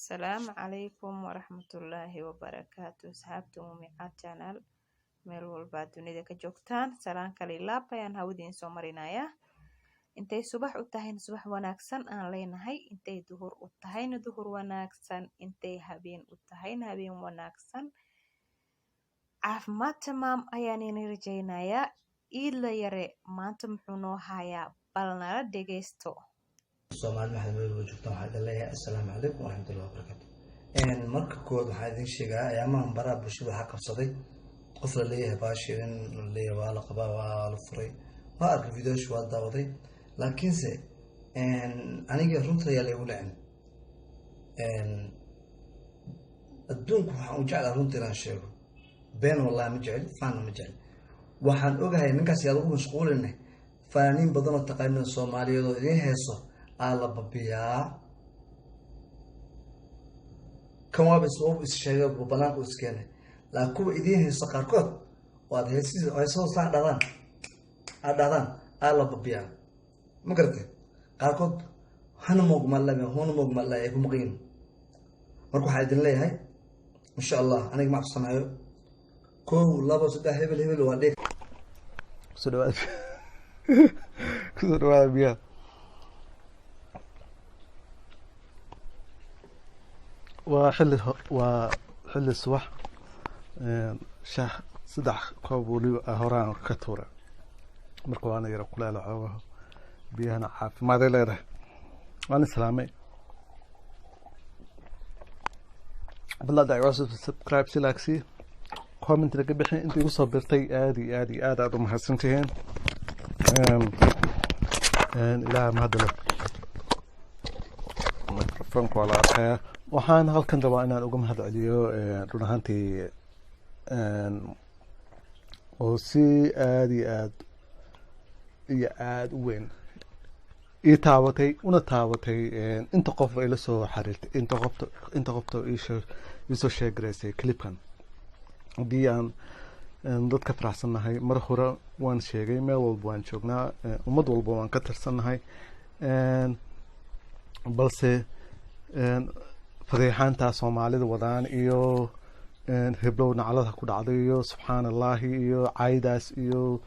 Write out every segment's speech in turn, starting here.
Asalaamu calaykum waraxmatullaahi wabarakaatu. Asxaabta Muumicaad Channel, meel walbaa dunida ka joogtaan, salaan kale laab ayaan hawadiin soo marinayaa. Intay subax u tahayna subax wanaagsan aan leenahay, intay duhur u tahayna duhur wanaagsan, intay habeen u tahayna habeen wanaagsan. Caafimaad tamaam ayaan ini rajaynayaa. Iidla Yare maanta muxuu noo hayaa? Bal nala dhegaysto. Soomaali maxamed meel walba joogtaan, waxaa idin leeyahay assalaamu calaykum waraxmatullahi wabarakaatu. Marka koowaad, waxaa idin sheegaa ayaamahan baraha bulshada waxaa qabsaday qof la leeyahay baashi in la leeyahay waa la qabaa, waa la furay. Waa arkay videoshi, waa daawaday, laakiinse aniga runta ayaa laygu dhicin. Adduunku waxaan u jeclaa runta inaan sheego. Been wallahi ma jecel, faanna ma jecel. Waxaan ogahay ninkaas yaad ugu mashquuline. Fanaaniin badan oo taqaanina Soomaaliyeed oo idiin heeso aa la babiyaa. Kan waaba is sheegay, banaanku iskeenay, laakiin kuwa idiin heeso qaarkood oo aad heesis heesahoo saa dhadaan aad dhahdaan aa la babiyaa. Ma garatay? Qaarkood hana moogmalla huna moogmalla ay ku maqan yihiin. Marka waxaa idin leeyahay, insha Allah, aniga ma cabsanayo. Kow, labo, saddex, hebel hebel waa dhig. Kusoo dhawaada, kusoo dhawaada biyaha. Waa xilli waa xilli subax. Shaah saddex koob weliba horaan ka tuura. Marka waana yara kuleela xoogaho, biyahana caafimaad ay leedahay. Waan islaamay. Fadlan subscribe si like sii comment laga bixin. Inta igu soo birtay aad iyo aad iyo aad aad u mahadsantihiin. Ilaaha mahadda leh. Microphone waa la arkayaa. Waxaan halkan rabaa inaan uga mahad celiyo run ahaantii oo si aad iyo aad iyo aad u weyn ii taabatay, una taabatay inta qof ay la soo xiriirtay, inta qofta iisoo sheegaraysay clipkan. Haddii aan dadka faraxsannahay, mar hore waan sheegay, meel walba waan joognaa, ummad walba waan ka tirsannahay, balse fadeexaanta Soomaalida wadaan iyo heblow naclada ku dhacday iyo subxaan Allahi iyo caydaas iyo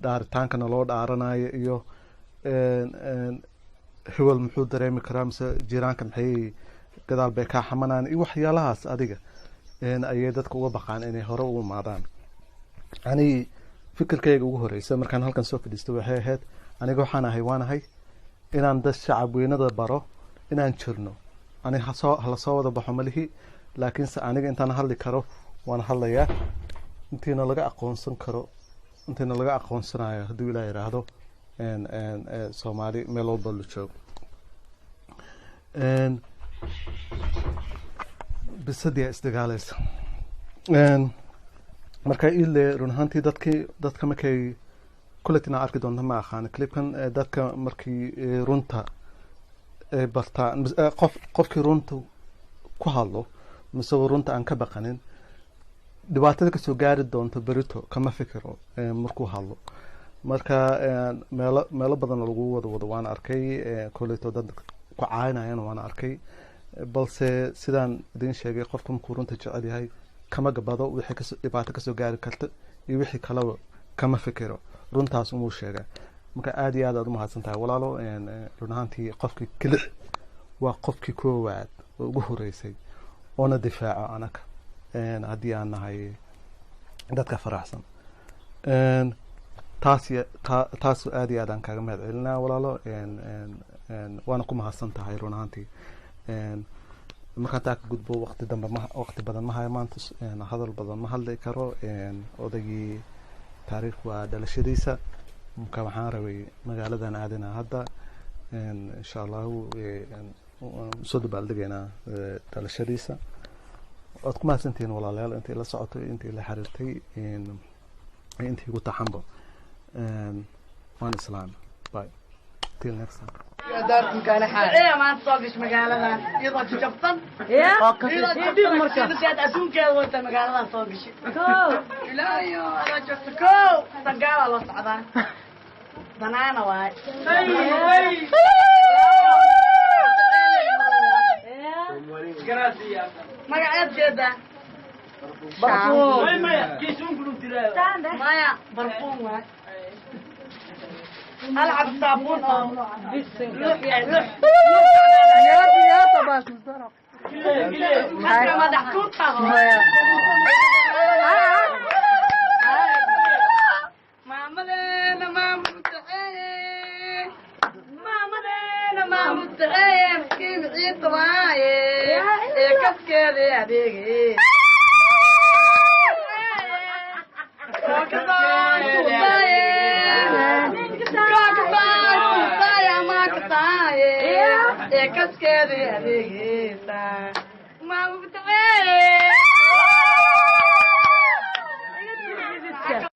dhaaritaankana loo dhaaranayo iyo hebel muxuu dareemi karaa, mise jiraanka maxay gadaal bay kaa xamanaan iyo waxyaalahaas adiga ayay dadka uga baqaan inay hore u imaadaan. Ani fikirkayga ugu horeysa markaan halkan soo fadhiisto waxay ahayd, aniga waxaan ahay waanahay inaan dad shacab weynada baro inaan jirno. Ani hasoo hala soo wada baxo malihi, laakiinse aniga intaan hadli karo waan hadlayaa, intiina laga aqoonsan karo, intiina laga aqoonsanayo hadduu Ilaah yiraahdo. Soomaali meel walba la joogo, bisadii isdagaalaysa. Marka ile run ahaantii dadkii dadka markay kuletina arki doonta, ma aqaano clipkan, dadka markii runta ay bartaan, qof qofkii runta ku hadlo mise runta aan ka baqanin dhibaatada kasoo gaari doonto berito kama fikiro markuu hadlo. Marka meelo meelo badan lagu wada wado waan arkay, koleto dad ku caynayana waan arkay, balse sidaan idin sheegay, qofka markuu runta jecel yahay kama gabado wixii kasoo dhibaato kasoo gaari karta iyo wixii kaleba kama fikiro, runtaas umuu sheegay. Marka aad iyo aad aad umahadsan tahay walaalo. Run ahaantii qofkii kelix waa qofkii koowaad oo ugu horeysay oona difaaco anaka haddii aan nahay dadka faraxsan. Taas taas aad iyo aad aan kaaga mahad celinaa walaalo, waana ku mahadsan tahay run ahaantii. Markaan taa ka gudbo, waqti dambe ma waqti badan ma hayo maanta, hadal badan ma hadli karo. Odaygii taariikh waa dhalashadiisa. Marka waxaan rabay magaaladan aadina hadda, insha Allahu soo dabaaldegaynaa dhalashadiisa. Waad ku mahadsantihiin walaalayaal intii la socotay, intii la xiriirtay, intii igu taxanbo. Waan islaam. Bye till next time. Maanta soo gashay magaaladan iyadoo jajabsan, iyadoo jajabsan, adduunkeeda wata magaaladan soo gashay. Ilaayo adaa joogta. Kow sagaala loo socdaa, banaana waay. Magaceed jeeda. Barfuun. Maya, barfuun waay. Hal cab saabuun oo lux yahay, lux. Halka madax ku tago. Maamadeena maamutaceeye, maamadeena maamutaceeye, miskiin ciidta waaye, ee kaskeeda adeege. Ee kaskeeda adeegeysa.